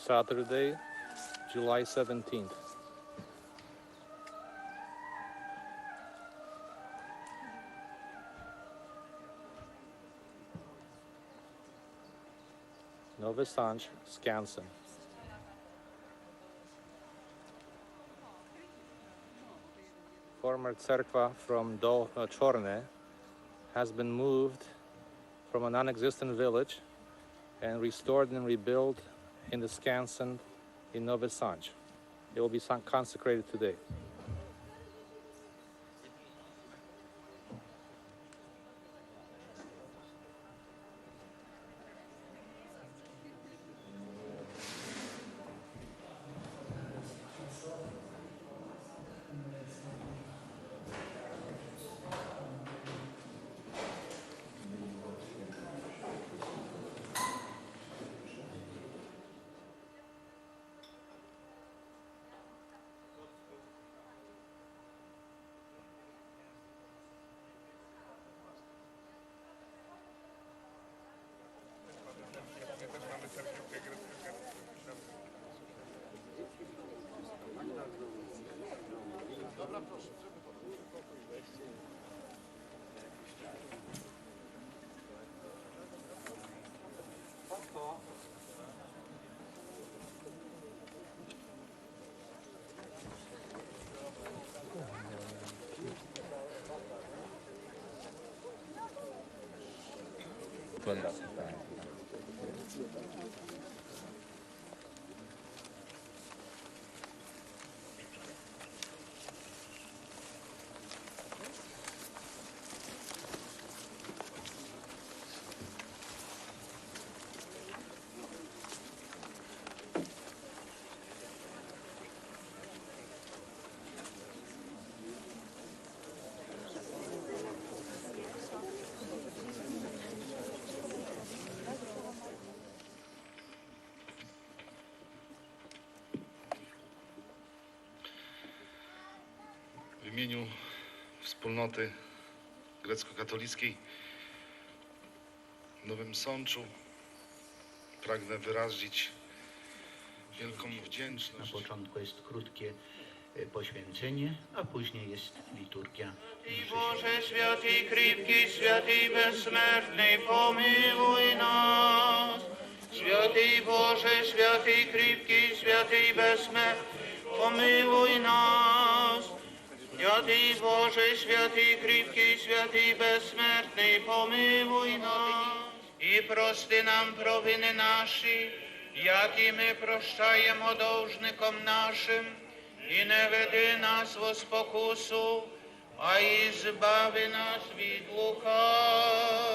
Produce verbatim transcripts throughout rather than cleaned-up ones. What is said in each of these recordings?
Saturday, July seventeenth. Nowy Sącz Skansen. Former cerkwa from Dolna Czarna has been moved from a non-existent village and restored and rebuilt in the skansen in Nowy Sącz. It will be son-, consecrated today. W imieniu wspólnoty grecko-katolickiej w Nowym Sączu pragnę wyrazić wielką wdzięczność. Na początku jest krótkie, e, poświęcenie, a później jest liturgia mszy świętej. Святый Боже, святый кріпкый, святый безсмертный, помилуй нас. Святый Боже, святый кріпкый, святый безсмертный, помилуй нас. Святый Боже, святый кріпкый, святый безсмертный, помилуй нас. І прости нам провины наші, як і мы прощаєме должником нашым, і не веди нас во спокусу, а избави нас від лукавого.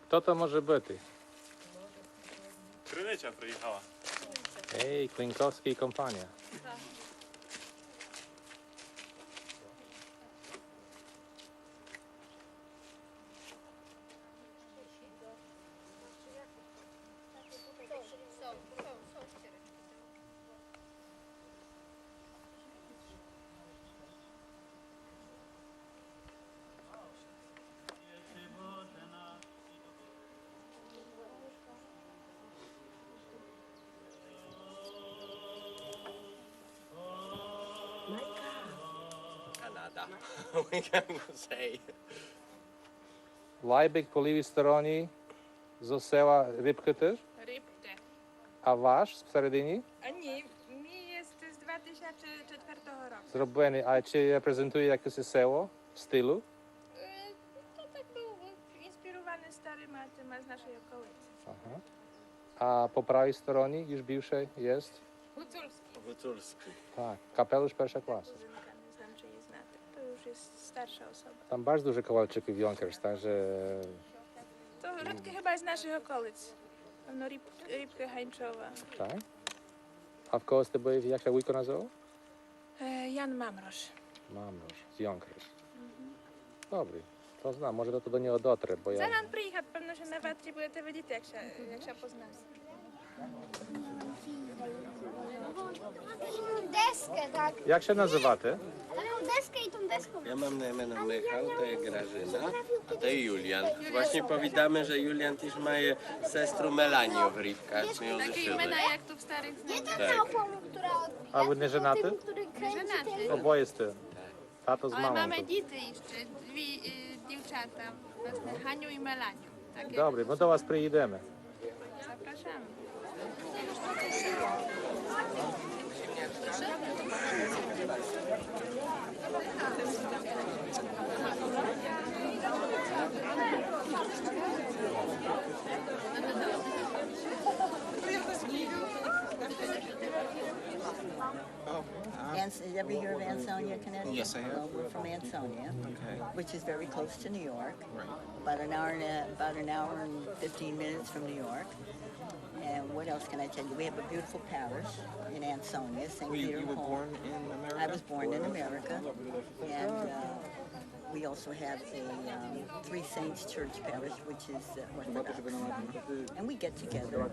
Хто то може быти? Криниця приїхала. Ей, Клинковськый і компанія. We can say. Лайбик по лівій стороні зо села Рибкы тыж? Рибкы. А ваш всередині? А ні, мій є з два тисячі четвертого року. Зробленый, а ци репрезентує якесь село в стилю? Е, то так быв інспірованый старыма тыма з нашой околиці. Ага. А по правій стороні юж бывше єст? Гуцульскій. Гуцульскій. Так, капелуш першой класы. Кузинка, не знам, ци її знати. То юж є старша особа. Там барз дуже Ковальчыків в Йонкерс, так же... То родкы хыба з нашых околиць. Певно, Риб-, Рибкы, Ганчова. Так. А в кого сте были, як ся вуйко называв? Е, Ян Мамрош. Мамрош, з Йонкерс. Добрі, то знам, може то до нього дотре, бо я... Зараз приїхать, певно, ся наватрі, будете видіти, як ся, як ся познали. Деске, так. Як ся называте? Там деска і там деска. Я мам на імено Михал, то є Гражына, а то є Юліан. Власні повідаме, же Юліан тіж має сестру Меланію в Рибках. Такі імена, як то в старых знаках. Є там та пані, яка... А вы не женаты? Не женаты. Обоє сте. Тато з мамом тут. Але маме діти іщы, дві, е, дівчата, власне, Ганю і Меланю. Так є. Добрі, мы до вас приїдеме. Запрошаме. Oh, ah. Ans-, you ever hear of Ansonia, Connecticut? Yes, I have. Well, we're from Ansonia, okay, which is very close to New York. Right. About an hour and a, about an hour and fifteen minutes from New York. And what else can I tell you? We have a beautiful parish in Ansonia, Saint Peter and Paul. Well, you, you were born in America? I was born in America. And, uh, we also have a, um, Three Saints Church parish, which is, uh, Orthodox. And we get together,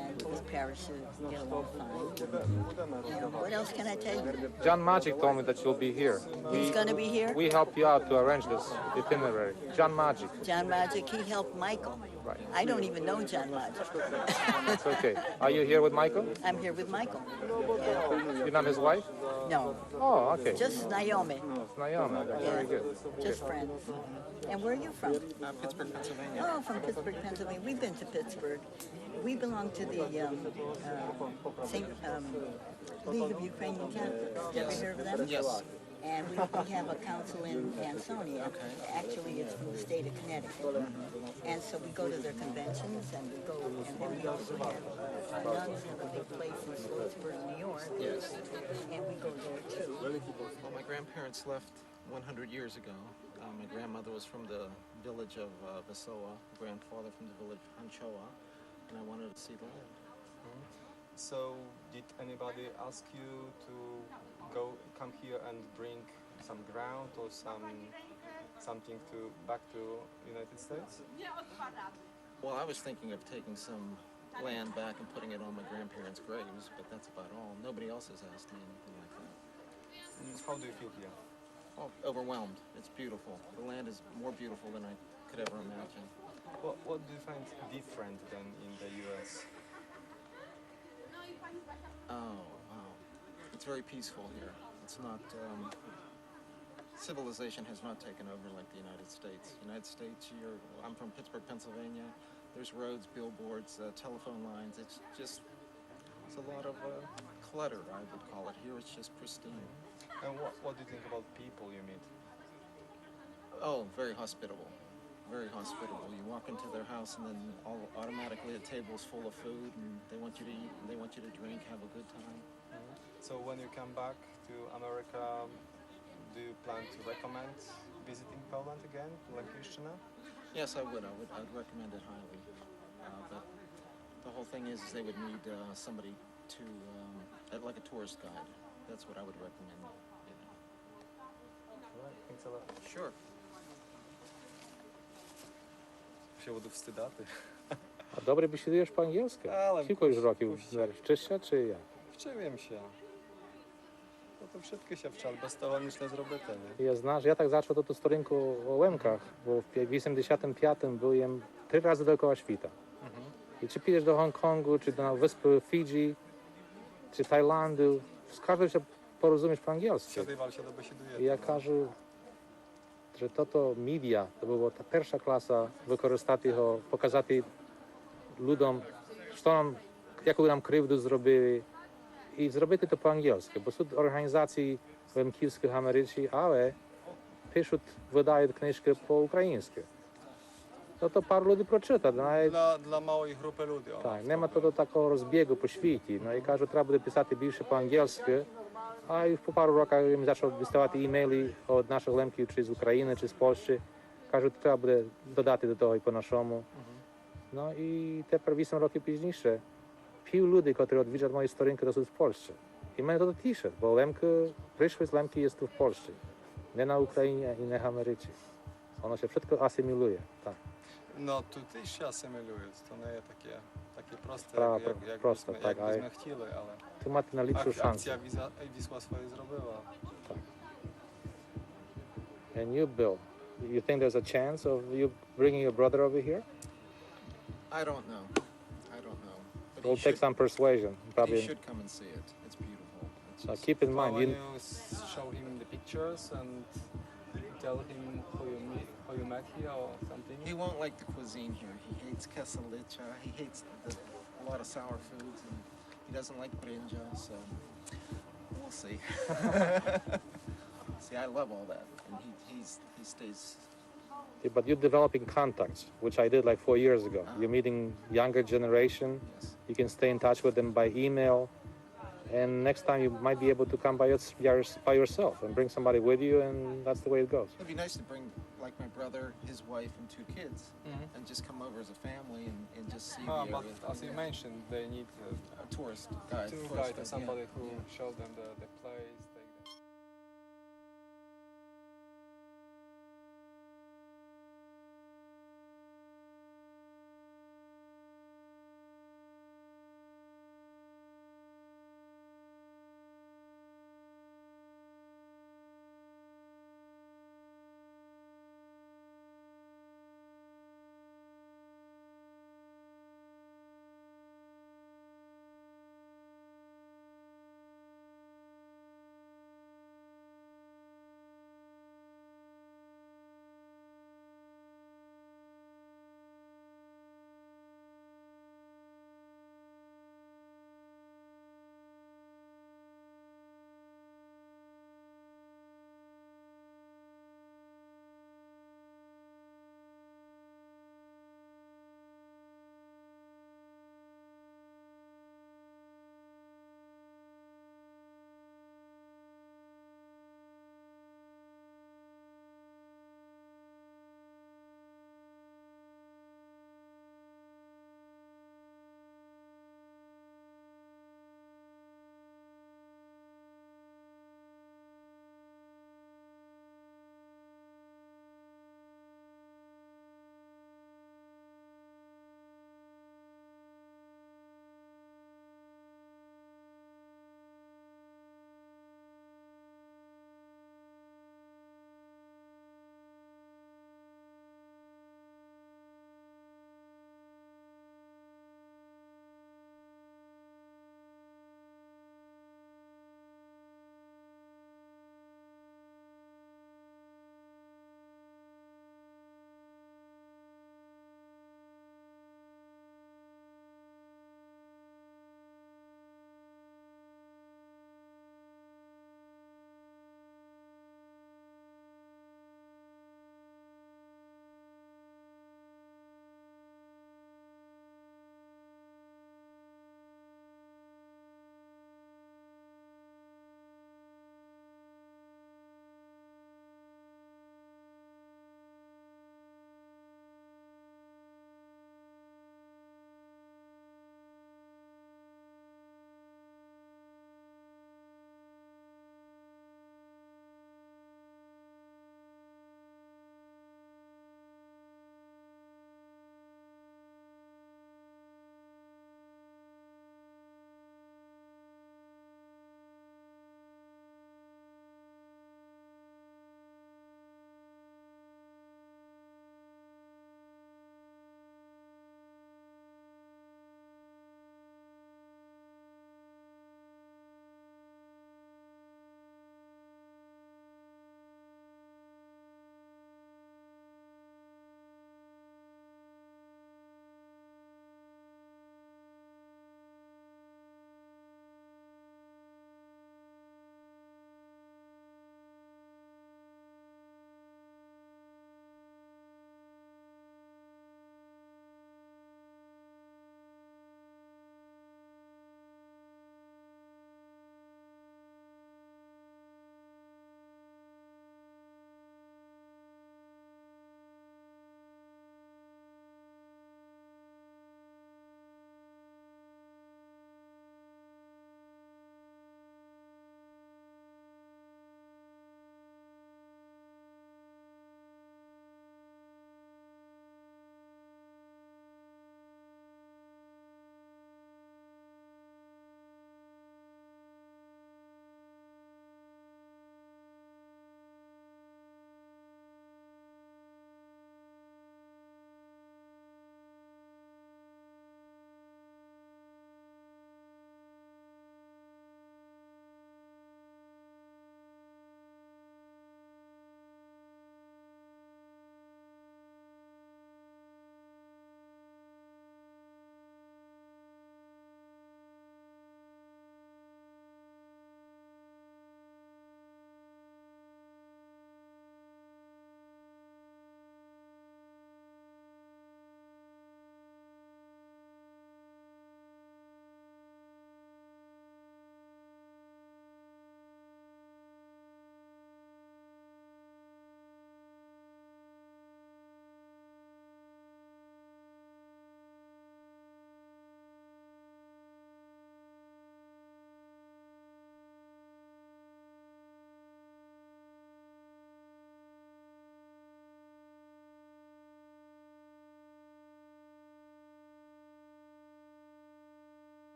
and both parishes get along fine. And what else can I tell you? John Magic told me that you'll be here. He's gonna be here? We helped you out to arrange this itinerary. John Magic. John Magic, he helped Michael. Right. I don't even know John Magic. It's okay. Are you here with Michael? I'm here with Michael. You know his wife? No. Oh, okay. Just знайомі. Знайомі. Very good. Just friends. And where are you from? Uh, Pittsburgh, Pennsylvania. Oh, from Pittsburgh, Pennsylvania. We've been to Pittsburgh. We belong to the, um, uh, Saint, um, League of Ukrainian Catholics. You ever hear of them? Yes. And we, we have a council in Ansonia. Okay. Actually, it's from the state of Connecticut. And so we go to their conventions, and we go, and then we also have, uh, our nuns have a big place in Sloatsburg, New York. Yes. And we go there too. Well, my grandparents left one hundred years ago. Uh, my grandmother was from the village of, uh, Vesoa, grandfather from the village of Hanchoa, and I wanted to see the land. So, did anybody ask you to go, come here and bring some ground or some, something to, back to United States? Well, I was thinking of taking some land back and putting it on my grandparents' graves, but that's about all. Nobody else has asked me anything like that. Mm, how do you feel here? Oh, overwhelmed. It's beautiful. The land is more beautiful than I could ever imagine. What, what do you find different than in the U S? Oh, wow. It's very peaceful here. It's not, um, civilization has not taken over like the United States. United States, you're, I'm from Pittsburgh, Pennsylvania. There's roads, billboards, uh, telephone lines. It's just, it's a lot of, uh, clutter, I would call it. Here it's just pristine. And what, what do you think about people you meet? Oh, very hospitable. Very hospitable. You walk into their house and then all, automatically a table's full of food and they want you to eat and they want you to drink, have a good time. So when you come back to America, do you plan to recommend visiting Poland again, Lękівщина? Yes, I would. I would, I would recommend it highly. Uh, but the whole thing is, is they would need, uh, somebody to, um, uh, like a tourist guide. That's what I would recommend, you know. All right, thanks a lot. Sure. Ся буду встидати. А добре бесідуєш по анґельскы? Але кілько юж років? Вчиш ся чи як? Вчив єм ся. Но то вшыткы ся вчать, без того ніч не зробити, ні? Я, знаєш, я так зачав ту сторінку о Лемках, бо в пя-, вісемдесятым пятым быв єм три разы доокола світа. Мгм. І ци підеш до Гонконгу, ци на выспы Фіджі, ци Тайланду, з каждым ся порозумієш по анґельскы. Сядивав ся до бесідує. І я кажу, же тото медіа, то была та перша класа выкористати го, показати людом, што нам, яку нам кривду зробили, і зробити то по анґельскы, бо суть орґанізації лемківскых в Америці, але пишуть, выдавуть книжкы по україньскы. То, то пару люди прочитат, навіть. Для, для малої групы люди, так, нема то, то такого розбігу по світі. Ну, і кажу, треба буде писати більше по анґельскы. А і по пару роках им зачав діставати імейлы од нашых Лемків, чи з Україны, чи з Польщы. Кажу, треба буде додати до того і по нашому. Ну, і тепер вісім років пізніше, пів люди, котрі одвіджат мої сторінкы, то суть в Польщі. І мене то тішить, бо Лемкы, пришлость Лемкы є ту в Польщі. Не на Україні і не в Америці. Воно ся вшытко асимілує, так. Но, ту тіж ся асимілують, то не є таке, таке просте, як, як, як просто, бысме, так, як бысме хотіли, але ту мате найліпшу шансу. Акція Вісла своє зробила. Так. And you, Bill, you think there's a chance of you bringing your brother over here? I don't know. I don't know. But we'll take some persuasion, probably. He should come and see it. It's beautiful. It's just, keep in mind, you show him the pictures and tell him how you meet, how you met here or something. He won't like the cuisine here. He hates queso leche. He hates the, a lot of sour foods, and he doesn't like brinjal. So we'll see. See, I love all that, and he, he's, he stays. Yeah, but you're developing contacts, which I did, like, four years ago. You're meeting younger generation. Yes. You can stay in touch with them by email. And next time you might be able to come by, your, by yourself and bring somebody with you, and that's the way it goes. It'd be nice to bring, like, my brother, his wife, and two kids, and just come over as a family and, and just see the area. But as you mentioned, they need a tourist guide, tour guide, or somebody who shows them the, the place, take them.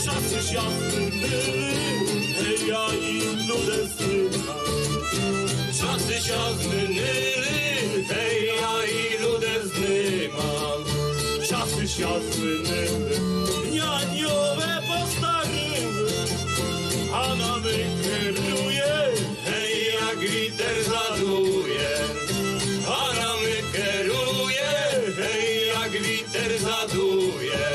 Часы ся змінили, гей, я і люди знима. Часы ся змінили, гей, я і люди знима. Часы ся змінили, няньове постаріли, а нами керує, гей, як вітер задує, а нами керує, гей, як вітер задує.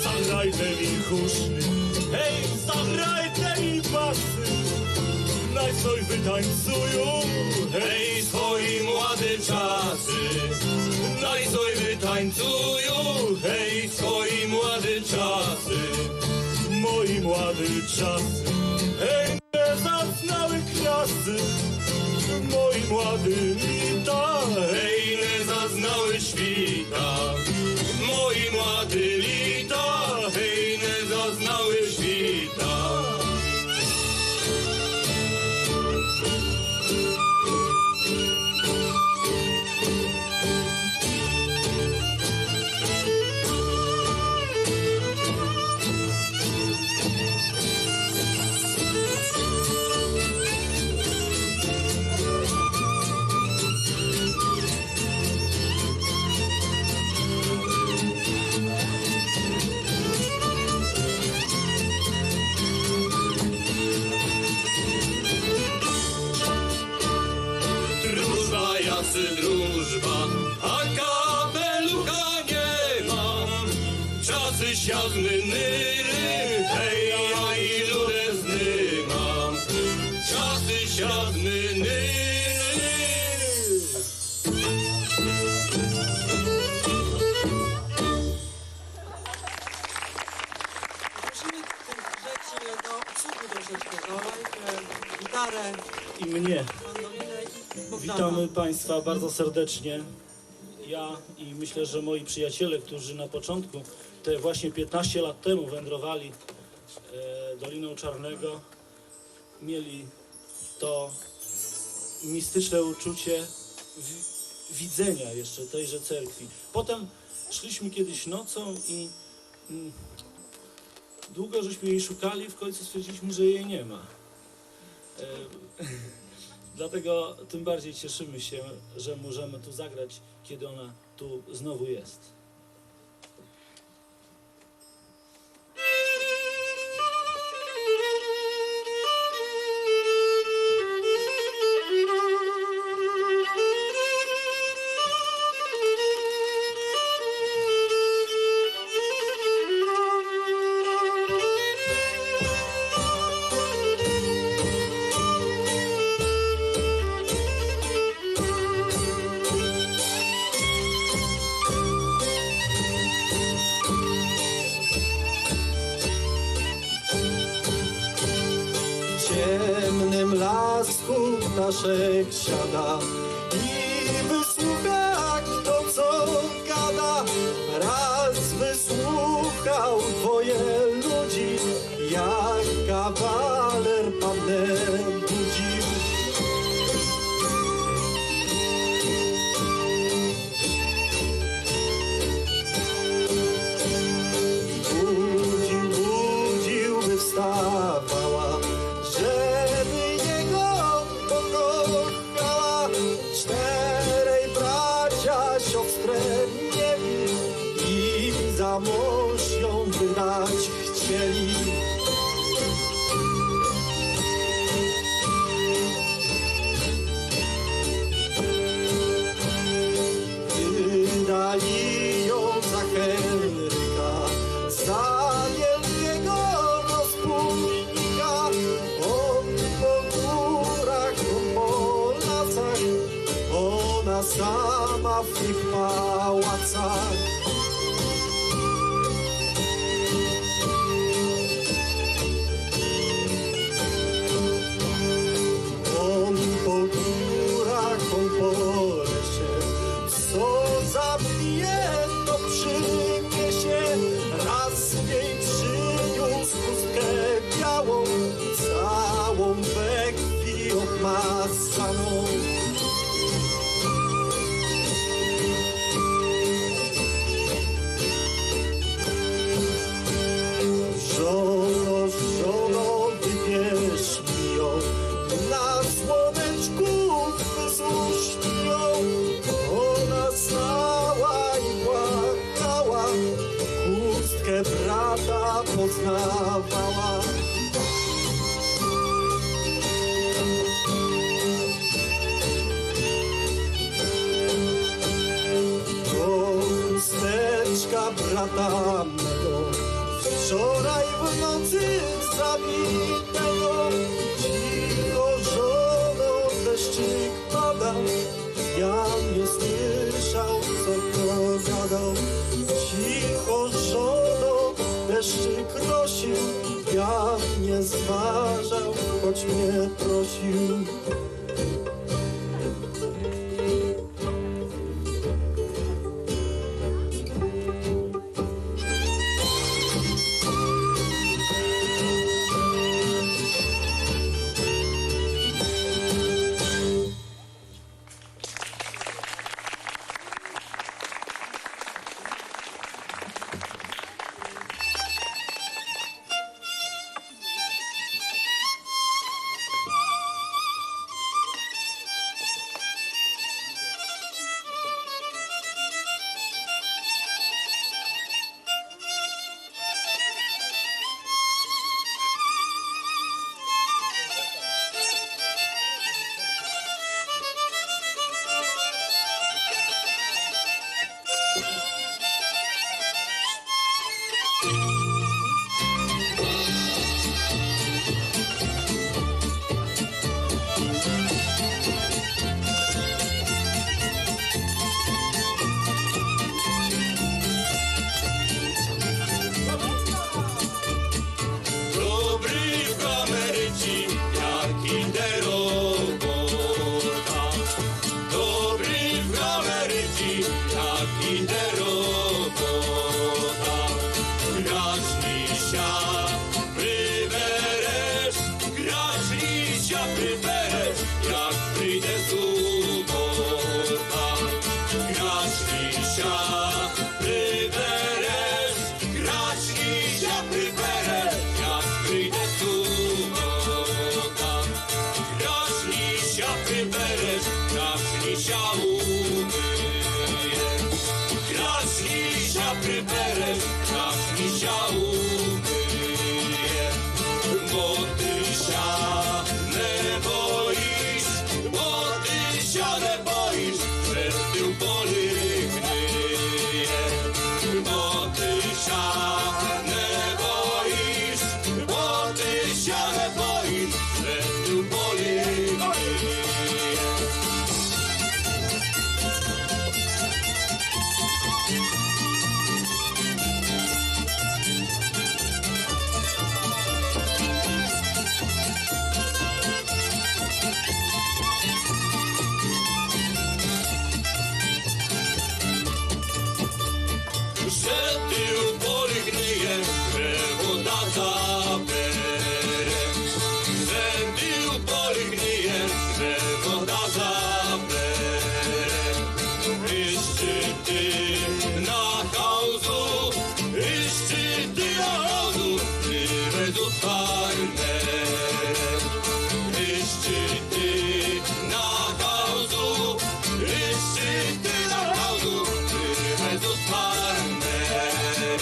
Заграйте мі гуслі, гей, заграйте мі басы, най сой вытанцую, гей, свої младі часы, най сой вытанцую, гей, свої младі часы, мої младі часы, гей, не зазнали красы, мої младі літа, гей, не зазнали світа, мої младі літа, гей, не зазнали світа. Дружба, я си дружба, а капелюха не мам. Часы ся змінили, гей, я і люди знима. Часы ся змінили. Prosimy tych rzeczy do obsługi troszeczkę, do, e, gitarę, I mnie. Mandolinę i Bogdana. Witamy Państwa bardzo serdecznie. Ja i myślę, że moi przyjaciele, którzy na początku, te właśnie piętnaście lat temu wędrowali, e, Doliną Czarnego, mieli to mistyczne uczucie w-, widzenia jeszcze tejże cerkwi. Potem szliśmy kiedyś nocą i, mm, długo żeśmy jej szukali, w końcu stwierdziliśmy, że jej nie ma. E, dlatego tym bardziej cieszymy się, że możemy tu zagrać, kiedy ona tu znowu jest. W ciemnym lasku ptaszek siada i wysłucha, kto co gada. Raz wysłuchał dwoje ludzi, jak kawaler panę budził. Budził, budził, by wstawała, żeby jego pokochała. Czterej bracia siostrę mieli i za mąż ją wydać chcieli. Wydali ją za Henryka, za wielkiego rozbójnika. On po górach, on po lasach, ona sama w tych pałacach. Jedno przyniesie, raz jej przyniósł chustkę białą, całą we krwi obmazaną. Żono, żono, wybierz mi ją, na słoneczku wysusz mi ją. Ona stała i płakała, chustkę brata poznawała. To chusteczka brata mego, wczoraj w nocy zabitego. Cicho, żono, deszczyk padał, ja nie słyszał, co to gadał. Cicho, żono, deszczyk prosił, ja nie zważał, choć mnie prosił. Добрый в Америці, як іде робота. Добрый в Америці, як іде робота. Красніся прибереш, красніся прибереш, як прийде субота. Красніся прибереш, красніся прибереш, як прийде субота. Красніся прибереш, красніся умиєш. Красніся прибереш, красніся умиєш. Бо ты ся не боїш, бо ты ся не боїш, же ты в полі гниєш. Бо ты ся не боїш, бо ты ся не боїш, же ты в полі гниєш. Же ты в полі гниєш, же вода забере. Же ты в полі гниєш, же вода забере. Іщи ты на хаузу, іщи ты на хаузу, привезут фармере. Іщи ты на хаузу, іщи ты на хаузу, привезут фармере.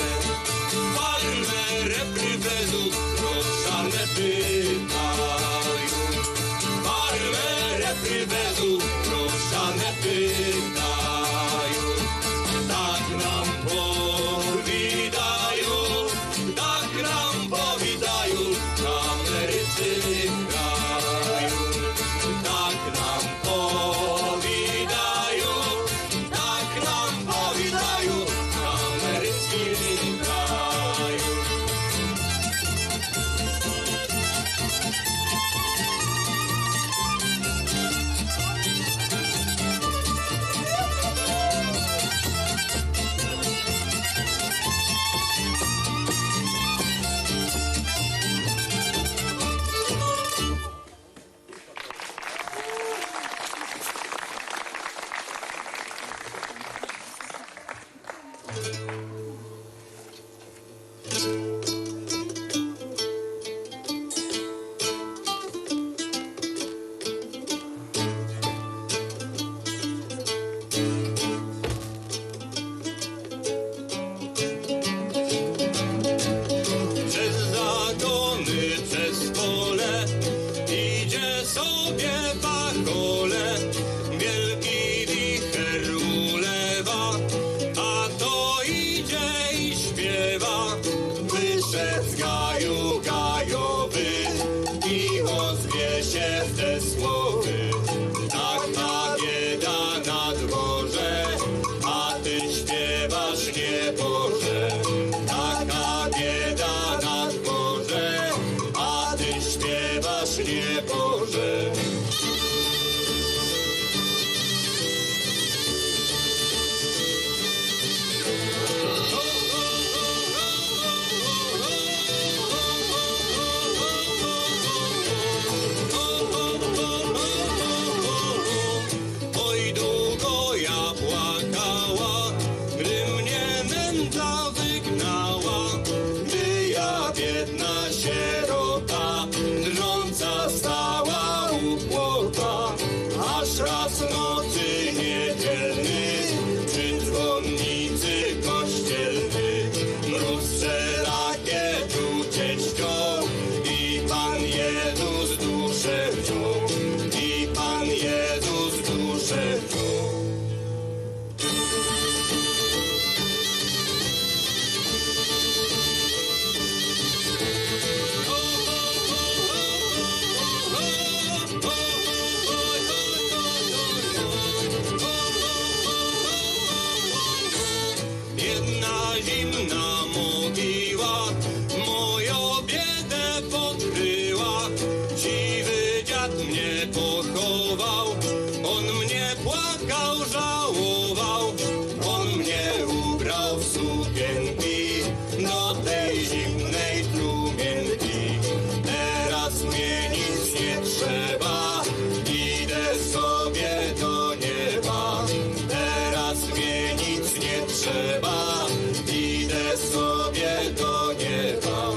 Przez zagony, przez pole idzie sobie pachole. Wielki wicher ulewa, a to idzie i śpiewa. Wyszedł z gaju gajowy i ozwie się w te słowy. Taka bieda na dworze, a ty śpiewasz, Nieboże. Taka bieda na dworze, a ty śpiewasz, Nieboże. Oj, długo ja płakała, gdy mnie nędza wygnała, gdy ja biedna, sierota, drżąca stała u płota. Aż raz w nocy niedzielnej przy dzwonnicy kościelnej mróz wszelakie czucie ściął i Pan Jezus duszę wziął, i Pan Jezus duszę wziął. Jedna zimna mogiła moją biedę pokryła. Siwy dziad mnie pochował, on mnie płakał, żałował. On mnie ubrał w sukienki do tej zimnej trumienki. Teraz mnie nic nie trzeba, idę sobie do nieba. Teraz mnie nic nie trzeba, idę sobie do nieba.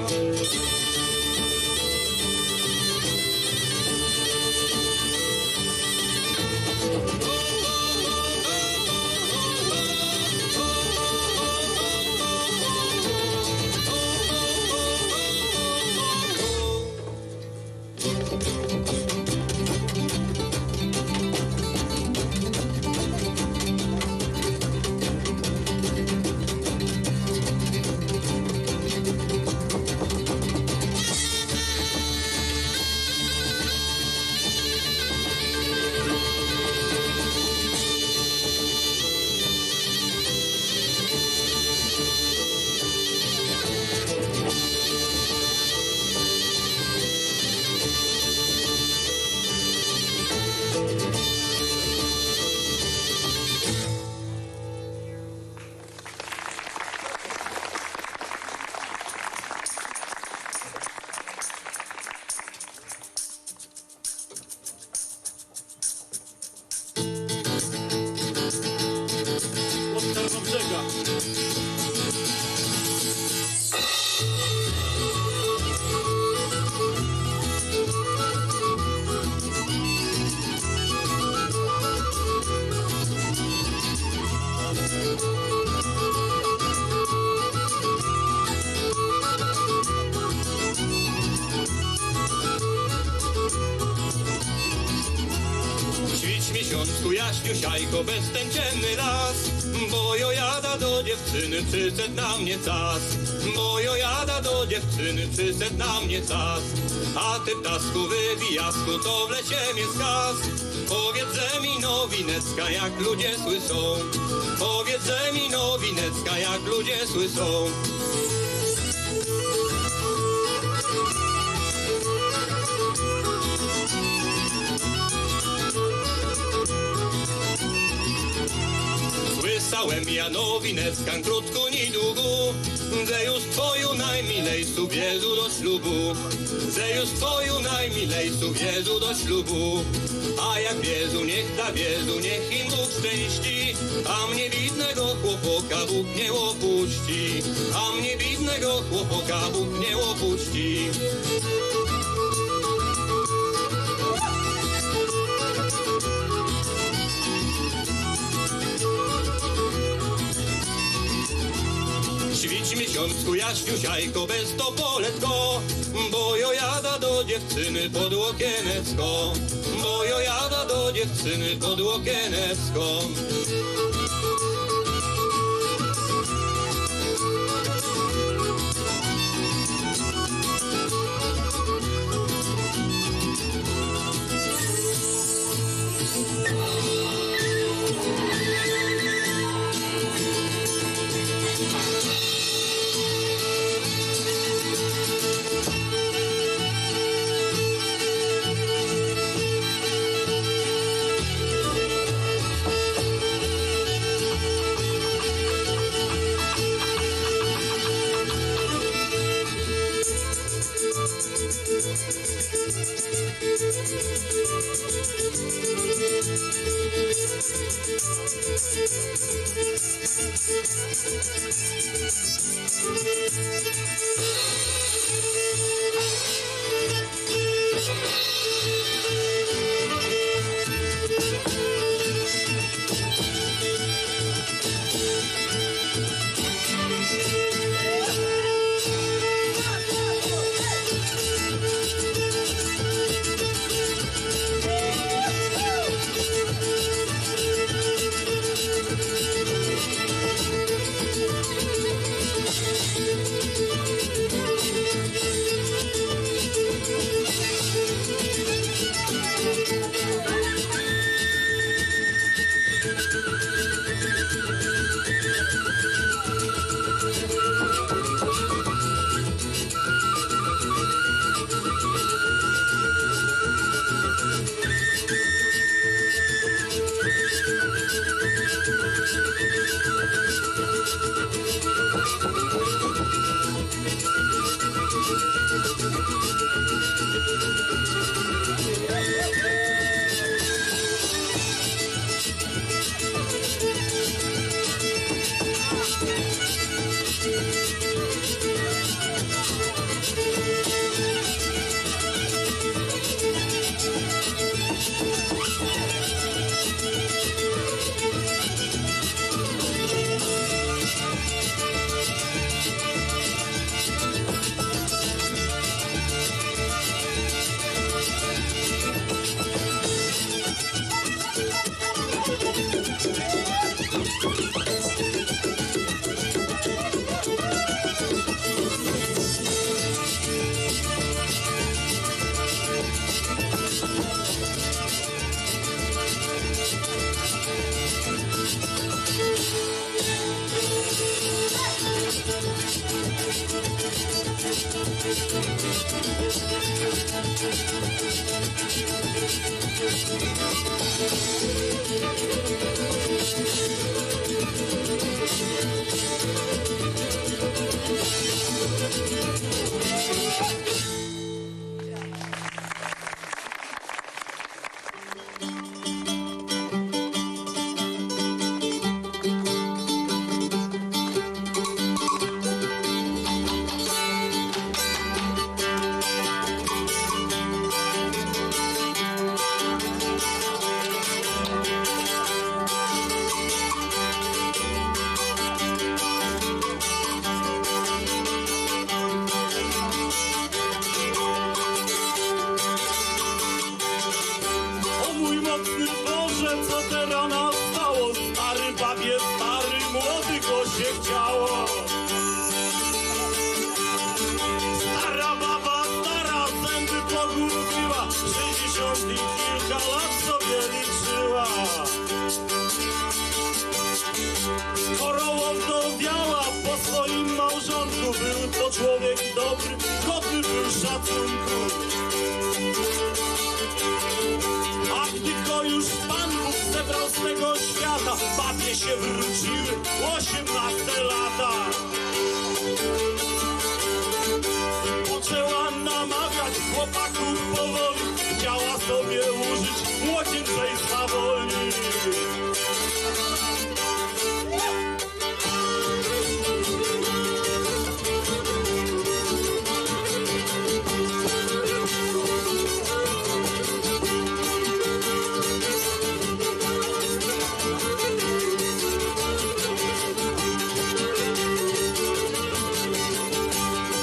Od Tarnobrzega. Świeć miesiączku jaśniusieńko, beztęczny las, bo jô jada do dziewczyny, przyszedł na mnie czas. Bo jô jada do dziewczyny, przyszedł na mnie czas. A ty, ptaszku wywijasku, co w lesie mieszkasz? Powiedz mi nowineczka, jak ludzie słyszą. Powiedz mi nowineczka, jak ludzie słyszą. Słyszą Дал єм я новинецкам крутку нідугу, же юж твою наймилейшу везу до шлюбу, же юж твою наймилейшу везу до шлюбу. А як везу, нєх да везу, нєх им Буг щенщи, а мнє бідного хлопока Буг нє опущи, а мнє бідного хлопока Буг нє опущи. Свіч місяцку, ясню сяйко, без тополетко, бо йо ядам до дівчины под окенецко, бо йо ядам до дівчины под окенецко. O mój mocny Boże, co tera nastało? Stary babie stary, młodego się chciało. Stara baba stara, zęby pogłuszyła, sześćdziesiąt i kilka lat sobie liczyła. Skoro owdowiała po swoim małżonku, był to człowiek dobry, godny był szacunku. A gdy go już Pan Bóg zebrał z tego świata, Babie się wróciły osiemnaste lata. Poczęła namawiać chłopaków powoli, chciała sobie użyć młodzieńczej swawoli.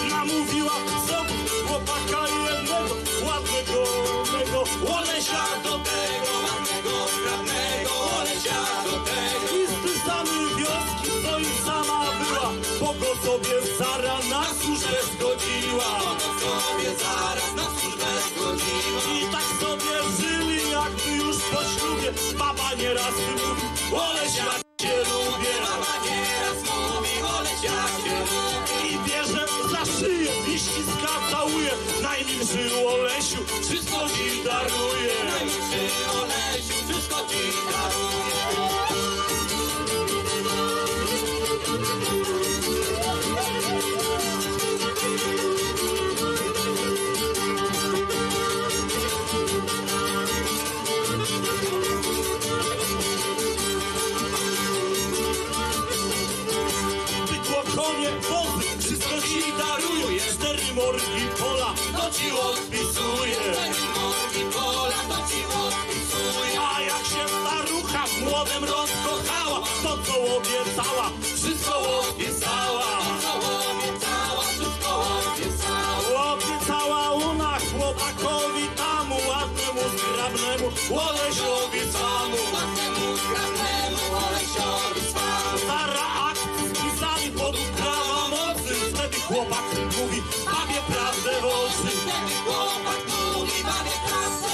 Namówiła sobie chłopaka jednego, ładnego, mego Łolesia do tego, ładnego, zgrabnego Łolesia do tego. I z tej samej wioski, co i sama była, bo go sobie zaraz na służbę zgodziła. Bo go sobie zaraz na służbę zgodziła. I tak sobie żyli jakby już po ślubie. Baba nieraz mówi: „Łolesia, cię lubię”. Baba nieraz mówi: „Łolesia, cię lubię”. I bierze za szyję, i ściska, całuje. „Najmilszy Łolesiu, wszystko ci daruję”. „Najmilszy Łolesiu, wszystko ci daruję”. Bydło, konie, wozy, wszystko ci daruję. Cztery morgi, pola, to ci odpisuję. Cztery morgi, pola, to ci odpisuję. A jak się starucha w młodym rozkochała, to co obiecała, wszystko obiecała. Wszystko obiecała, wszystko obiecała. Obiecała ona chłopakowi temu, ładnemu, zgrabnemu Łolesiowi swemu. Ładnemu, zgrabnemu Łolesiowi swemu. Zaraz akt spisali pod prawomocnym, wtedy chłopak mówi babie prawdę w oczy. Wtedy chłopak mówi babie prawdę.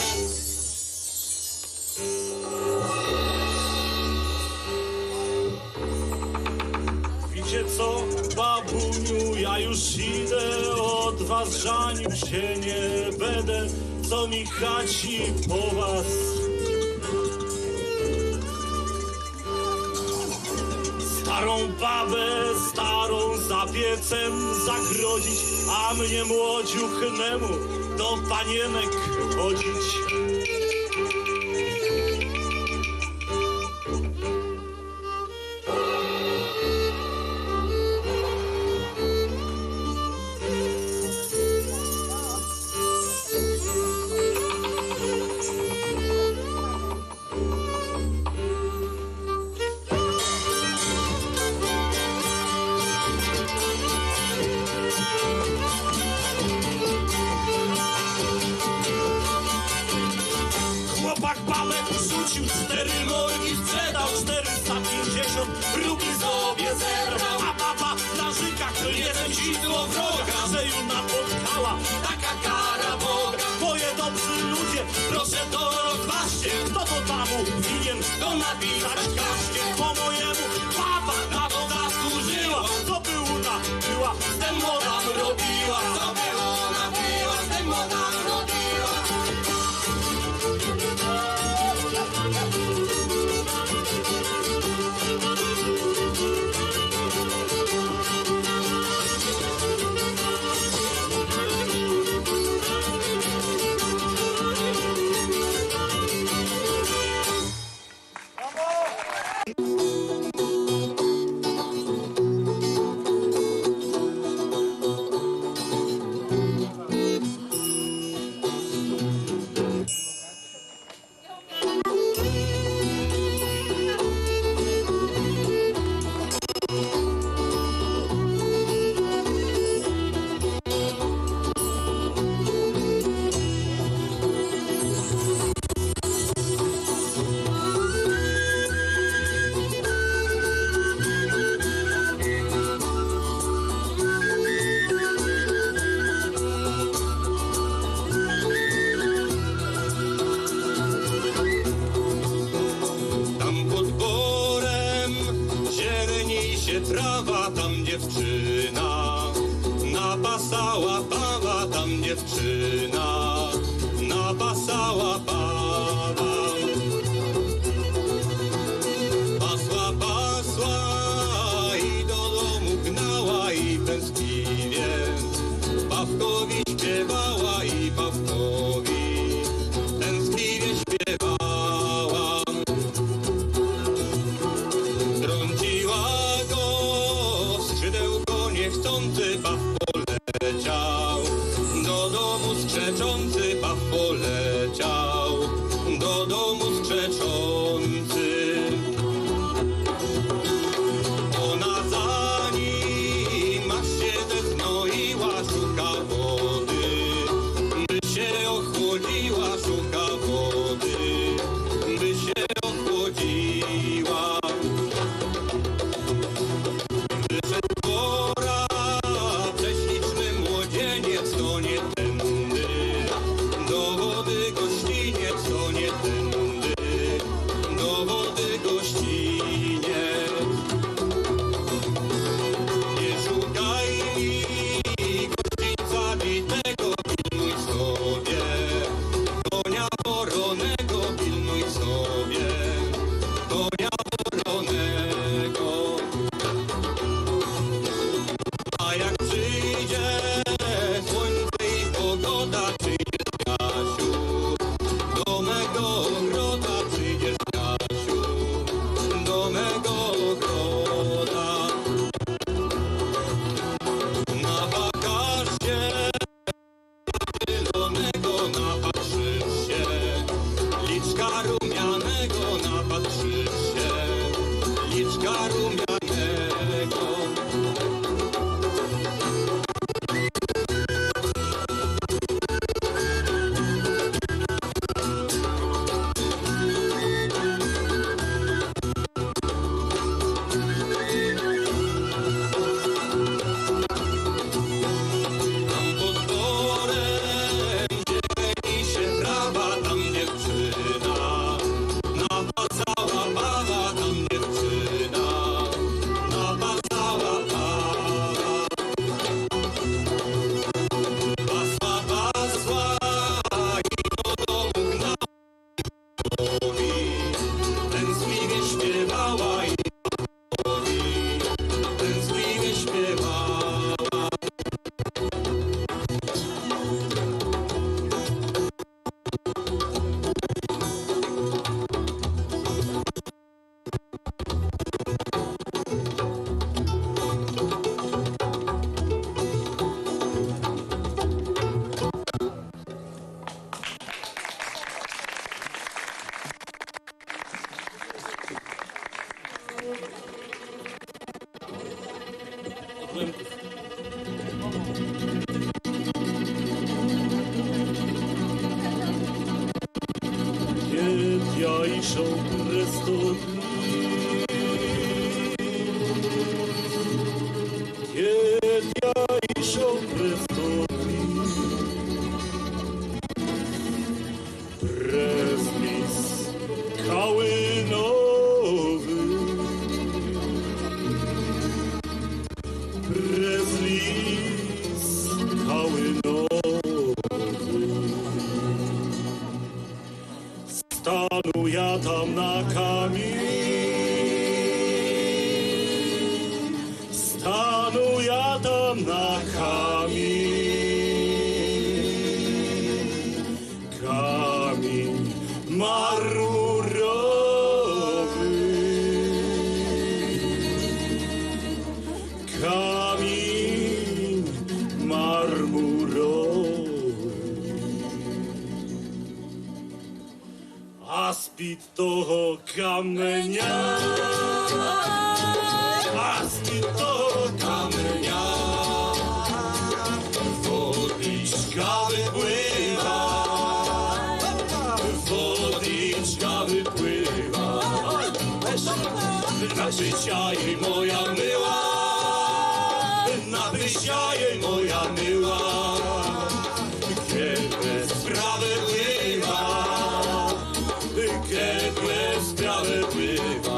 Wiecie co, babuniu, ja już idę, od was żenił się nie będę, co mi chaci po was. Starą babę, starą za piecem zagrodzić, a mnie młodziuchnemu do panienek chodzić. Chłopak babę rzucił, cztery morgi sprzedał, czterysta pięćdziesiąt rubli sobie zebrał. A baba narzeka: „Jestem ci złowroga, że ju napotkała taka kara Boga”. Moje dobrzy ludzie, proszę to rozważcie, kto to damu winien, to napisać każe. Po mojemu baba na to zasłużyła, co by ona była, z tym młodam robiła. Co by ona była, z tym młodam robiła. Tam pod borem zieleni się trawa, tam dziewczyna napasała pawa, tam dziewczyna napasała pawa. Chcący paw poleciał, do domu skrzeczący paw poleciał, do domu skrzeczący. Ona za nim aż się zesnoiła, szuka wody, by się ochłodziła, szuka wody, by się ochłodziła. Wyszedł wora prześliczny młodzieniec, to nie tędy, do wody gościniec, to nie tędy, do wody gościniec. Nie szukaj mi gościńca bitego, pilnuj sobie konia woronego, pilnuj sobie konia woronego. A jak przyjdzie słońce i pogoda, przyjdziesz, Jasiu, do mego ogroda, przyjdziesz, Jasiu, do mego ogroda. Na wakacje zielonego napatrzysz się, liczka rumianego napatrzysz się, liczka rumianego. Tam pod borem zieleni się trawa, tam dziewczyna napasała pawa, tam dziewczyna napasała pawa. Pasła, pasła i do domu gnała. Tęskliwie śpiewała i tęskliwie śpiewała. Кєд я ішов през тот міст, кєд я ішов през тот міст, през ліс калиновый, през ліс калиновый. Стану я там на камін, стану я там на камін, камінь мармуровый, камінь мармуровый. А з-під того каменя, а з-під того каменя водичка выплыва, водичка выплыва. Напий ся єй, моя мила, напий ся єй, моя мила. Кед без справедлива, кед без справедлива.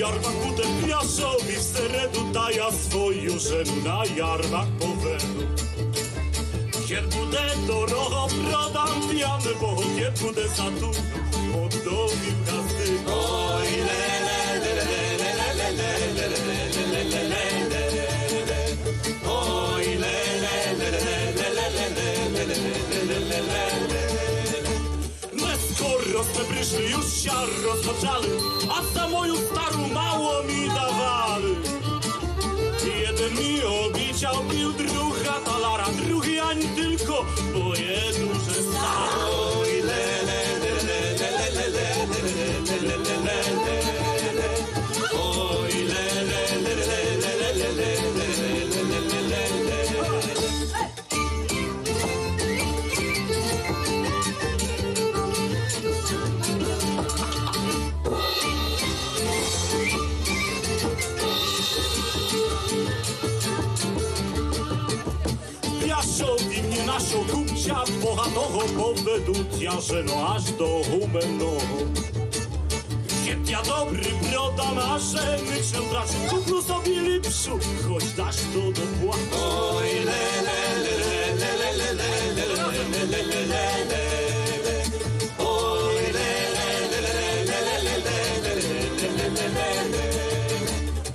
Ярмак буде в Пряшові в середу, та я свою жену на ярмак поведу. Кєд буде дорого, продам пяне, бо кєд буде за ту, оддам їм газды. Ой, ле, ле, ле. Ой, ле, ле, ле. Мы скоро сме пришли, юж ся розпочали, а за мою стару мало мі давали. Єден мі обіцял пів друга талара, другій ани тілько, бо є дуже стара. Ой, ле, ле, ле. Ой, ле, ле, ле. Пряшові мнє нашого купця богатого поведут, я жену аж до гуменного. Кєд я добрі продам, а жену ся втрачу, куплю собі ліпшу, хоц дашто доплачу. Ой, ле, ле, ле. Ой, ле, ле, ле.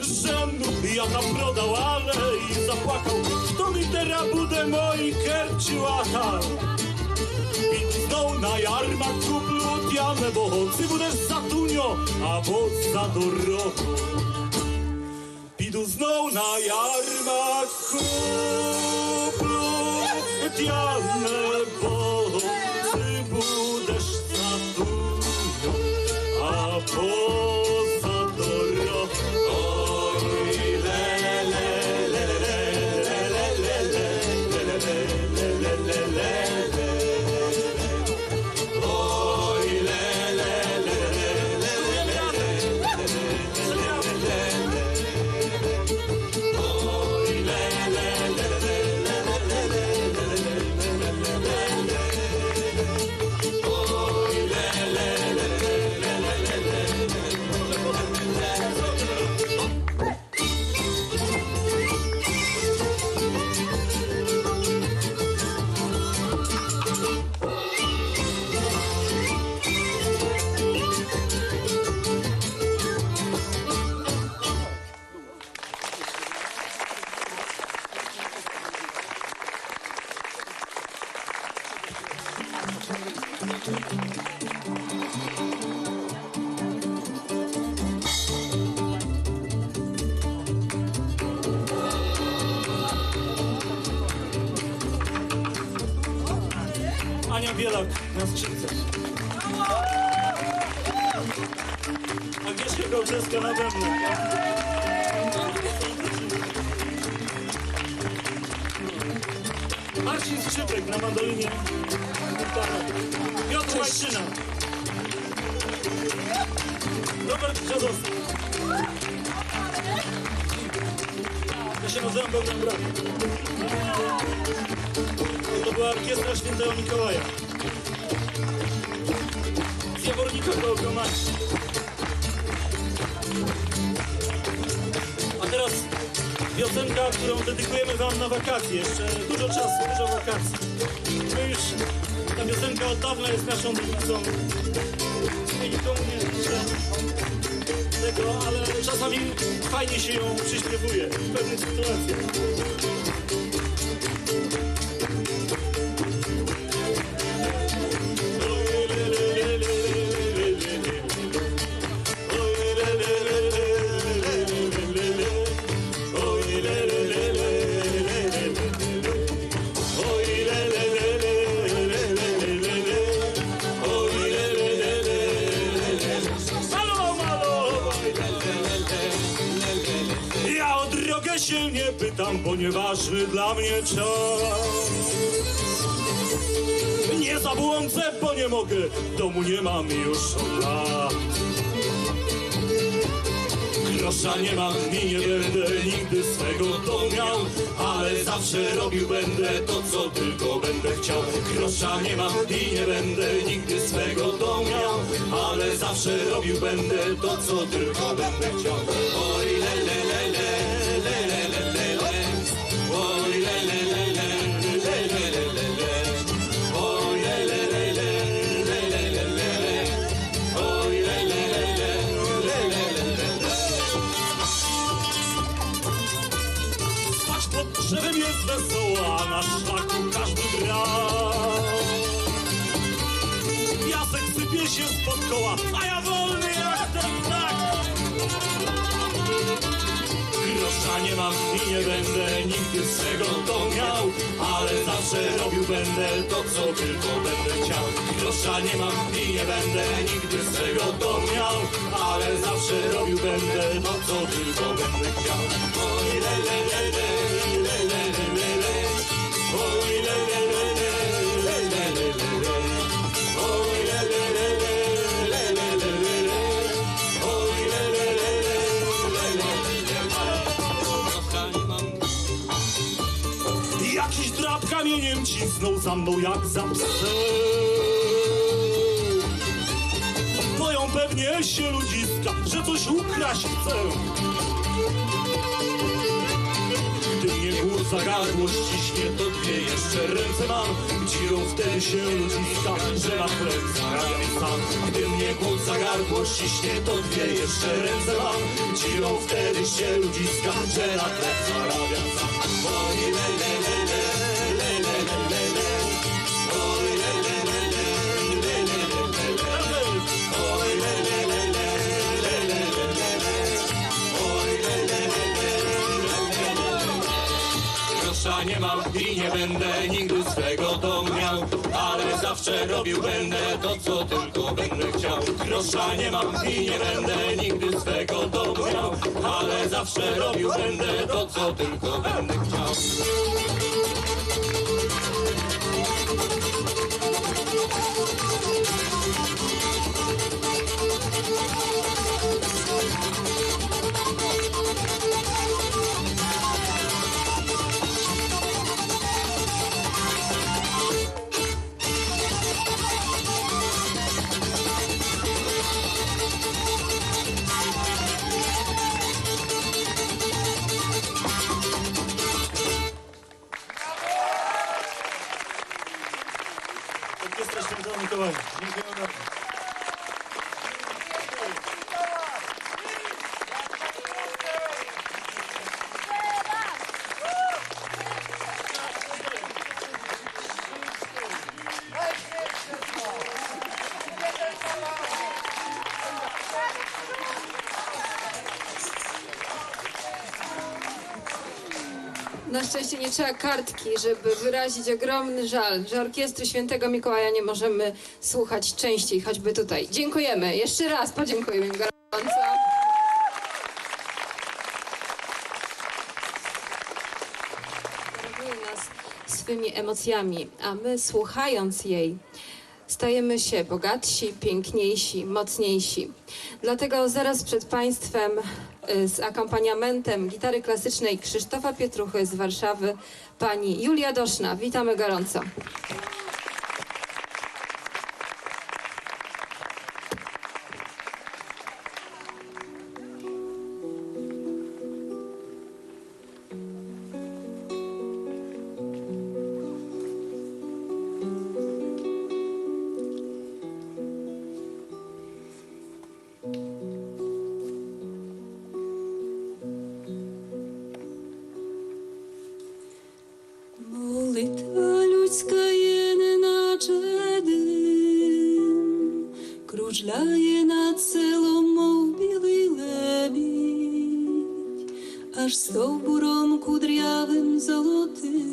Жену я там продал, але і заплакал. Хто мі тера буде мої керці латал? Піду знов на ярмак, куплю тя, небо, ци будеш за туньо або за дорого. Піду знов на ярмак, куплю тя, небо, ци будеш за туньо або за дорого. Ой, ле, ле, ле. Ania Bielak na skrzypcach. Agnieszka Gałczewska na bębnach. Marcin Skrzypek na mandolinie. Piotr Łajczyna. Robert Brzozowski. Ja się nazywam Bogdan Brak. To była orkiestra świętego Mikołaja. Z Jawornika koło Gromadzi. A teraz piosenka, którą dedykujemy wam na wakacje. Jeszcze dużo czasu, dużo wakacji. My już, ta piosenka od dawna jest naszą dewisą. I nikomu nie życzę tego, ale czasami fajnie się ją przyśpiewuje w pewnych sytuacjach. Ja o drogę się nie pytam, bo nieważny dla mnie czas. Nie zabłądzę, bo nie mogę, domu nie mam już od lat. Grosza nie mam i nie będę nigdy swego domu miał, ale zawsze robił będę to, co tylko będę chciał. Grosza nie mam i nie będę nigdy swego domu miał, ale Zawsze robił będę to, co tylko będę chciał. Oj, le, le, le, le. Oj, le, le, le, le. Oj, le, le, le, le. Oj, le, le, le, le. Spać pod drzewem jest wesoło, a na szlaku każdy gra. Piasek sypie się spod koła, a ja wolny jak ten ptak. Grosza nie mam i nie będę nigdy swego to miał, ale zawsze robił będę to, co tylko będę chciał. Grosza nie mam i nie będę nigdy swego to miał, ale zawsze robił będę to, co tylko będę chciał. Oj, le, le, le, le. Oj, le, le, le, le. Oj, le, le, le, le. Oj, le, le, le, le. Jakiś drab kamieniem cisnął za mną jak za psem. Boją pewnie się ludziska, że coś ukraść chcę. Gdy mnie głód za gardło ściśnie, to dwie jeszcze ręce mam. Dziwią wtedy się ludziska, że na chleb zarabiam sam. Gdy mnie głód za gardło ściśnie, to dwie jeszcze ręce mam. Dziwią wtedy się ludziska, że na chleb zarabiam sam. Oj, le, le, le, le. Grosza nie mam i nie będę nigdy swego to miał, ale zawsze robił będę to, co tylko będę chciał. Grosza nie mam i nie będę nigdy swego to miał, ale zawsze robił będę to, co tylko będę chciał. Orkiestra Świętego Mikołaja. Dziękujemy bardzo. Na szczęście nie trzeba kartki, żeby wyrazić ogromny żal, że orkiestry Świętego Mikołaja nie możemy słuchać częściej, choćby tutaj. Dziękujemy. Jeszcze raz podziękujmy im gorąco. Darowuje nas swymi emocjami, a my, słuchając jej, stajemy się bogatsi, piękniejsi, mocniejsi. Dlatego zaraz przed Państwem, y, z akompaniamentem gitary klasycznej Krzysztofa Pietruchy z Warszawy, pani Julia Doszna. Witamy gorąco. Молитва людська єдна чедым, кружляє над селом, мов білый лебідь, аж стовбуром кудрявым золотым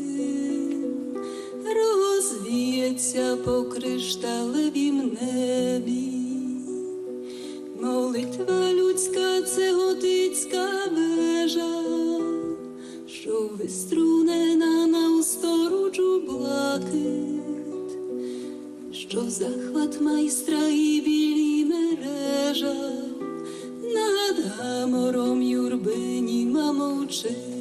розвіє ся по кришталевім небі. Молитва людська — це готицька вежа, што виструнена на устороч у блакит, што захват майстра і білі мережа над гамором юрбы німа мовчить.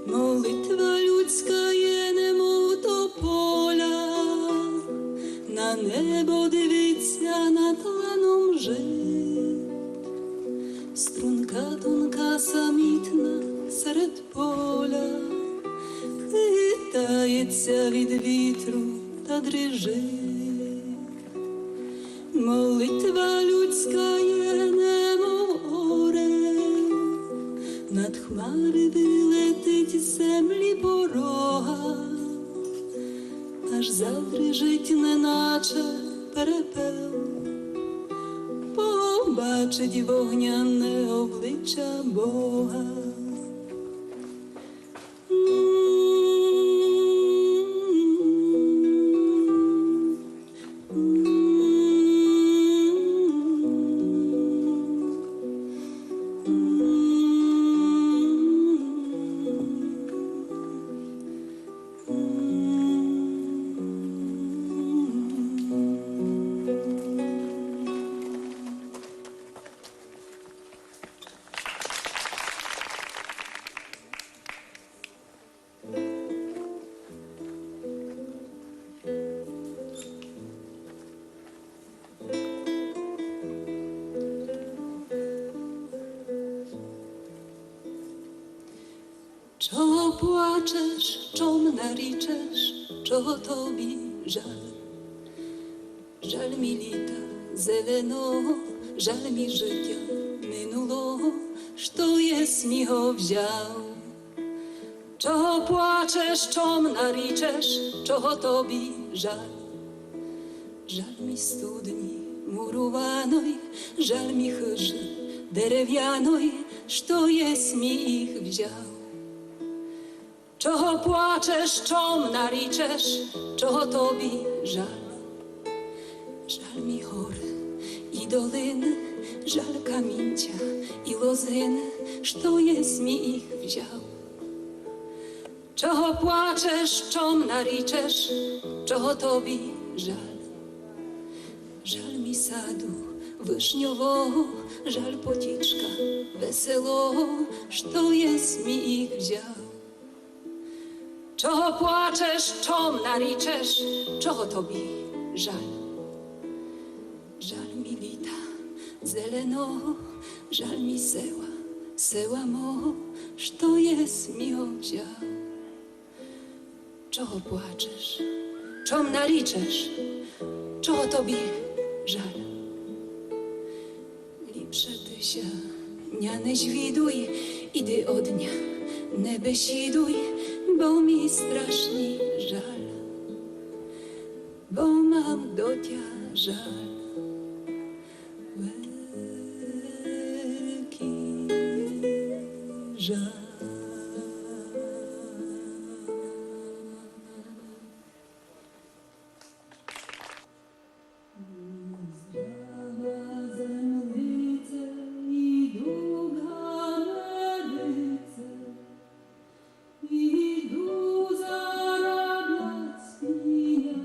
Молитва людська є немов тополя, на небо дивить ся над ланом жит. Струнка тонка, самітна серед поля, хитає ся від вітру та дрижить. Молитва людська є, немов орел, над хмары вылетить, землі порога, аж задрижить, неначе перепел, побачить вогняне обличчя Бога. Чого плачеш, чом нарічеш, чого тобі жаль? Жаль мі літа зеленого, жаль мі житя минулого, што єсь мі го взяв. Чого плачеш, чом нарічеш, чого тобі жаль? Жаль мі студні муруваной, жаль мі хыжы деревяной, што єсь мі їх взяв. Чого плачеш, чом нарічеш, чого тобі жаль? Жаль мі горы і долины, жаль камінця і лозины, што єсь мі їх взяв. Чого плачеш, чом нарічеш, чого тобі жаль? Жаль мі саду вишньового, жаль потічка веселого, што єсь мі їх взяв. Чого плачеш, чом нарічеш, чого тобі жаль? Жаль мі літа зеленого, жаль мі села, села мого, што єсь мі го взяв. Чого плачеш? Чом нарічеш? Чого тобі жаль? Ліпше ты ся ня не звідуй, іди од ня, не бесідуй, бо мі страшні жаль, бо мам до тя жаль, великій жаль. Здрава землице і дуга марице, іду зараблять піня.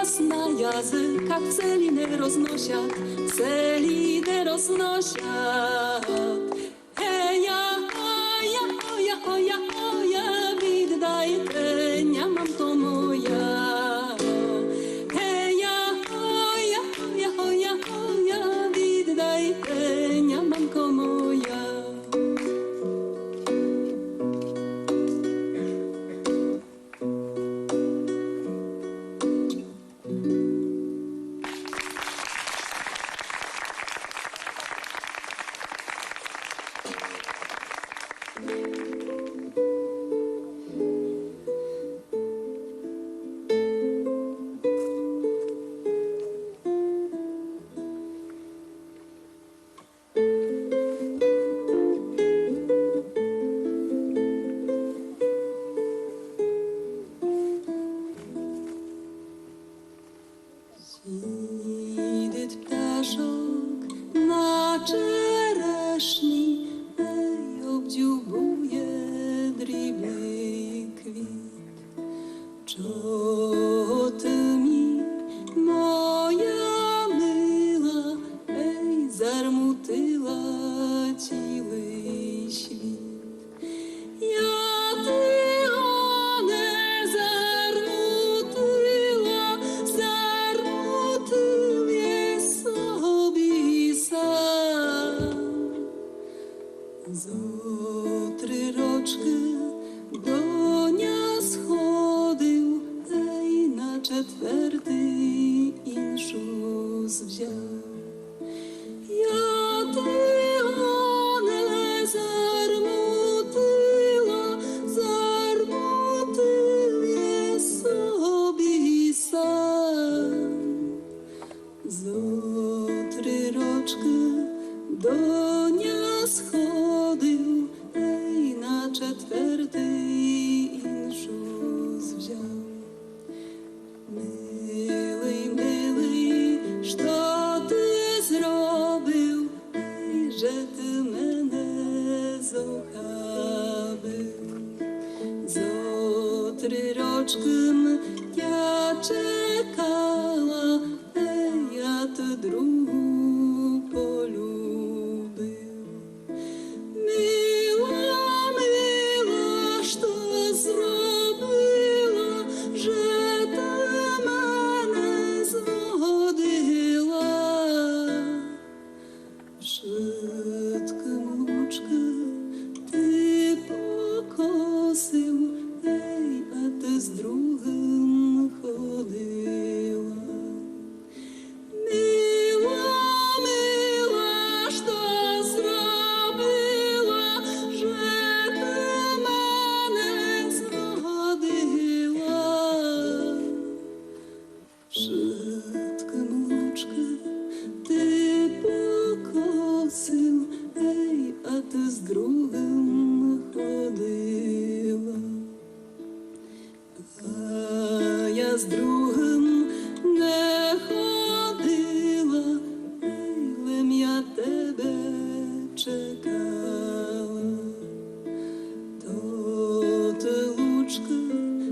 На языках в селі не розносят, в селі не розносят. Гея, оя, оя, оя, оя, віддайте ня, мамко моя. Гея, оя, оя, оя, оя, віддайте ня, мамко моя. Сідит пташок на черешні, ей, обдзюбує дрібный квіт. Чого ты мі, моя мила, ей, зармутила цілый світ? Я ти го не зармутила, зармутив єм собі сам. Зо три рочкы до ня сходив, ей, на четвертый іншу взяв. Я ти го не зармутила, зармутив єм собі сам. Зо три рочкы до ня сходив, ей, на четвертый іншу взяв. Милый, милый, што ты зробив, ей, же ты мене зохабив? Зо три рочкы м тя чекала, ей, а ты другу полюбив. Мила, мила, што зробила, же ты мене зводила? Вшыткы м лучкы ты покосив, ей, а ты з другым ходила. Мила, мила, што зробила, же ты мене зводила? Вшыткы м лучкы ты покосив, ей, а ты з другым ходила. А я з другым не ходила, ей, лем я тебе чекала. То ты, лучкы,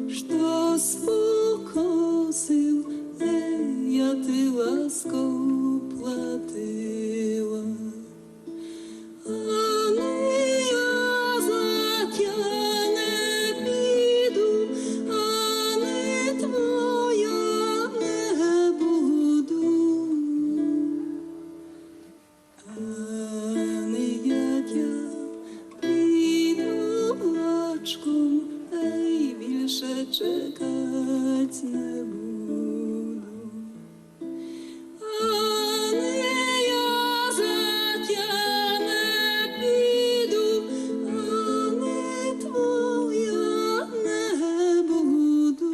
што спокосив, ей, я ти ласков платила. Ани я за тя не піду, ани твоя не буду. Ани я тя під облачком, ей, більше чекать не буду. Ани я за тя не піду, ани твоя не буду.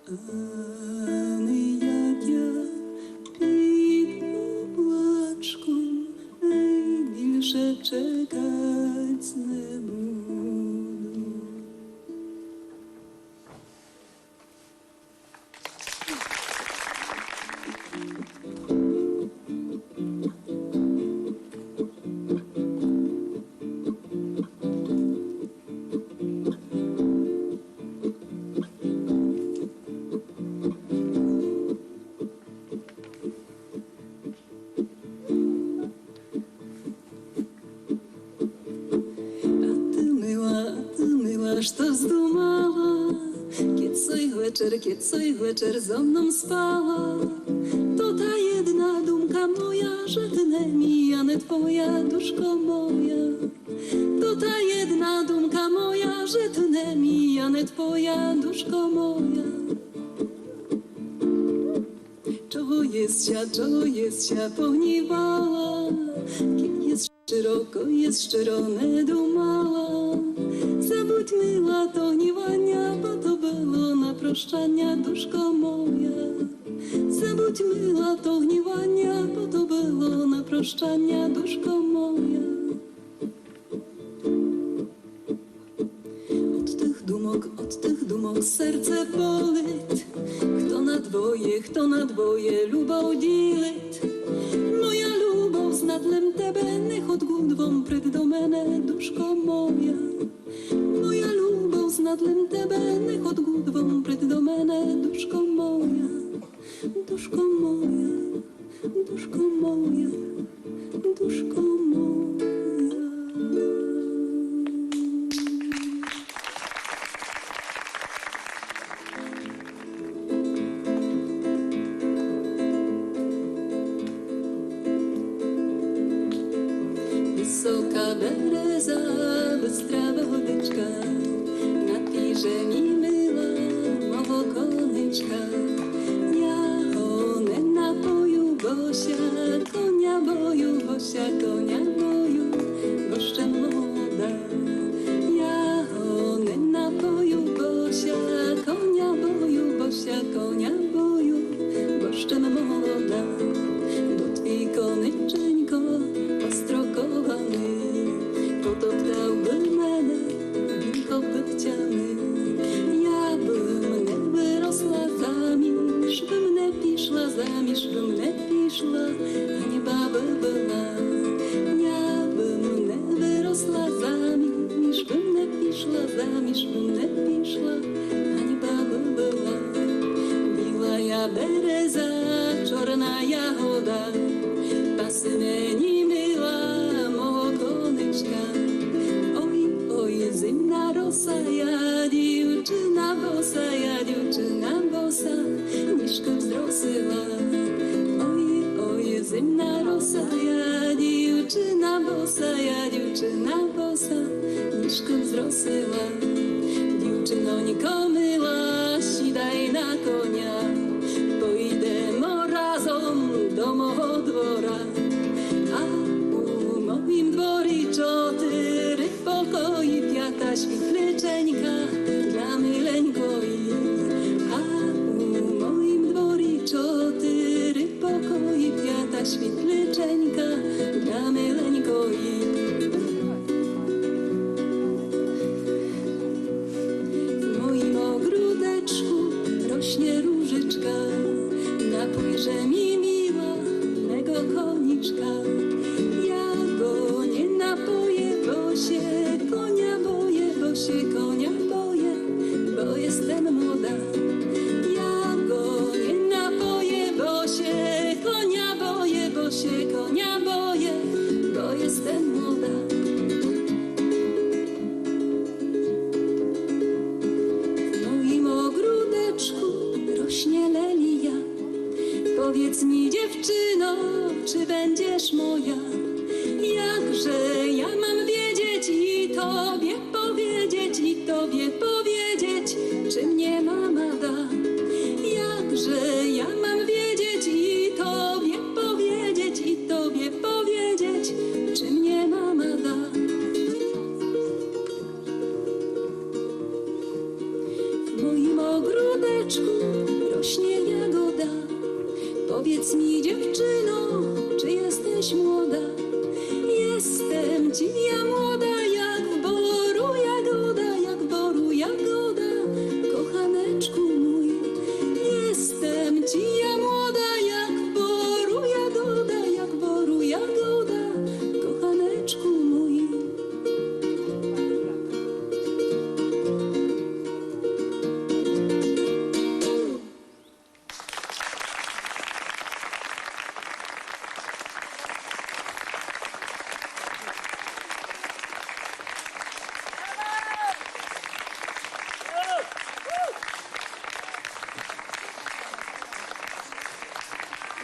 Ани я тя під облачком, ей, більше чекать не буду. Вечер, кєд сой вечер зо мном спала, то та єдна думка моя, же ты не мій, а не твоя, душко моя. То та єдна думка моя, же ты не мій, а не твоя, душко моя. Чого єст ся, чого єст ся погнівала, кой єст щиро, кой єст щиро не думала. Забудь, мила, то гніваня, бо то было на прощаня, душко моя. Забудь, мила, то гніваня, бо то было на прощаня, душко моя. Од тых думок, од тых думок серце болит. Хто на двоє, хто на двоє любов ділит? Моя любов, знад лем тебе, не ход гудвом, прид до мене, душко моя. Моя любов, знад лем тебе, не ход гудвом, прид до мене, душко моя. Душко моя, душко моя, душко моя. Высока береза, быстра водичка, напій же мі, мила, мого коничка. Я го не напою, бо ся коня бою, бо ся коня бою, бо ще молода. Я го не напою, бо ся коня бою, бо ся коня бою, бо ще молода. Бо твій кониченько построкований, потоптав бы мене він копытями. Я бым не выросла заміж, бым не пішла заміж, бым не пішла, ганьба бы была. Я бым не выросла заміж, бым не пішла заміж, бым не пішла, ганьба бы была. Білая береза, чорна ягода, пасиме німила мого коничка. Ой, ой, зимна роса, я дівчина боса, я дівчина боса, ніжкы вздросила. Ой, ой, зимна роса, я дівчина боса, я дівчина боса, ніжкы вздросила. Дівчинонько мила, сідай на коня, пойдемо разом до мого двора. А у моїм дворі чотири покої, пята світличенька для миленької. А у моїм дворі чотири покої, пята світличенька для миленької. W moim ogródeczku rośnie różyczka, napój że mi miła mego koniczka. Ja go nie napoję, bo się konia boję, bo się konia boję, bo jestem młoda. Ja go nie napoję, bo się konia boję, bo się konia boję, bo jestem młoda. W moim ogródeczku rośnie lelia. Powiedz mi, dziewczyno, czy będziesz moja? Jakże ja mam wiedzieć i tobie powiedzieć, i tobie powiedzieć, czy mnie mama da? Jakże ja mam wiedzieć i tobie powiedzieć, i tobie powiedzieć, czy mnie mama da? W moim ogródeczku rośnie jagoda. Powiedz mi, dziewczyno, czy jesteś młoda? Jestem ci ja młoda jak w boru jagoda, jak w boru jagoda, kochaneczku mój. Jestem ci ja młoda jak w boru jagoda, jak w boru jagoda, kochaneczku mój.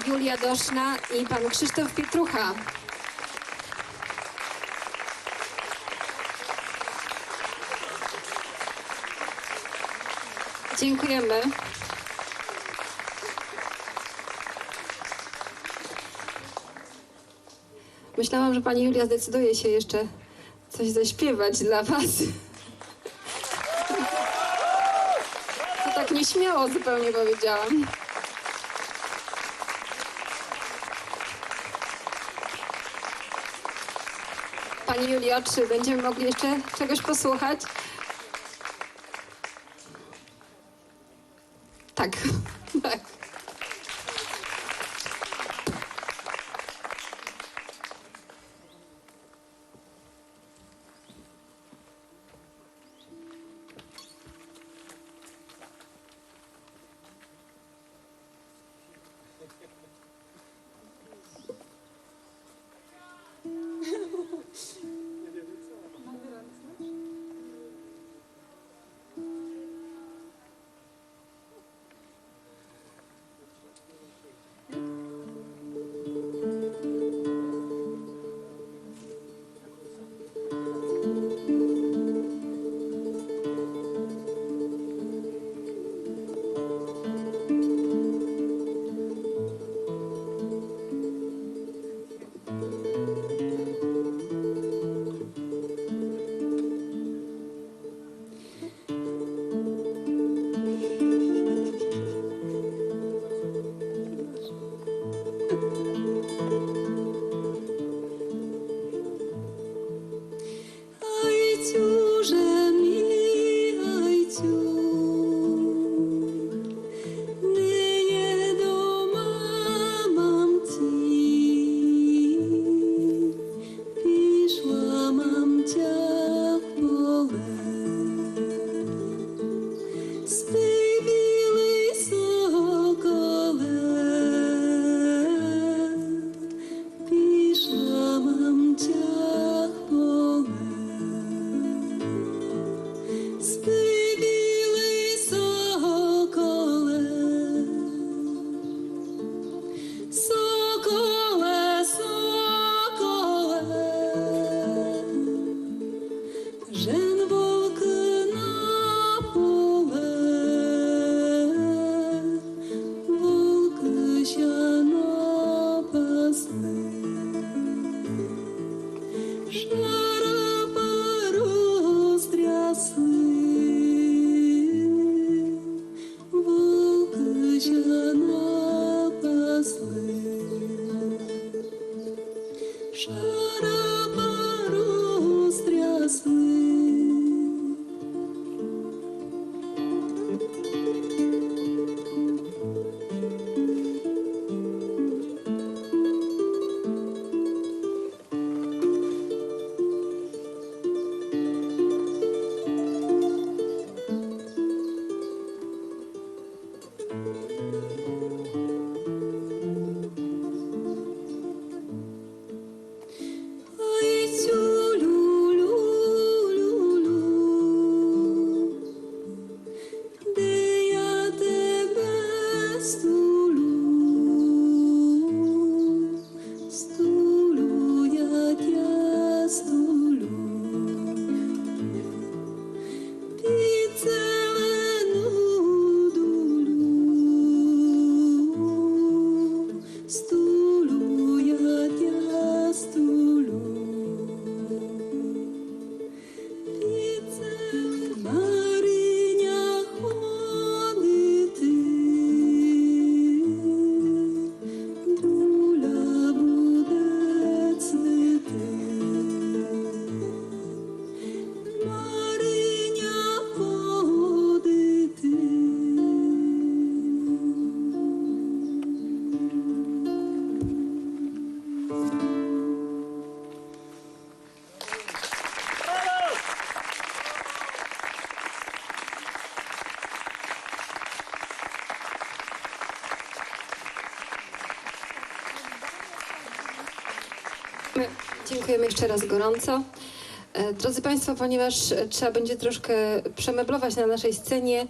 Julia Doszna i pan Krzysztof Pietrucha. Dziękujemy. Myślałam, że pani Julia zdecyduje się jeszcze coś zaśpiewać dla was. To tak nieśmiało zupełnie powiedziałam. Pani Julio, czy będziemy mogli jeszcze czegoś posłuchać? Tak, tak. Ай, цю же мій, ай, цю, не є дома мамці. Пішла мамця в поле, спи, білый соколе, пішла мамця в поле, спи, білый соколе. Соколе, соколе, жен вовк на поле, вовк ся напасли, шарапару стрясли. Вовк ся напасли, шарапару стрясли. Ой, тюлю-лю-лю-лю, де я тебе стулю? Стулю я тя, стулю під зелену дулю, стулю я тя, стулю. Мариня ходити, дуля буде цвіти. Мариня ходити. Dziękujemy jeszcze raz gorąco. E, drodzy Państwo, ponieważ, e, trzeba będzie troszkę przemeblować na naszej scenie,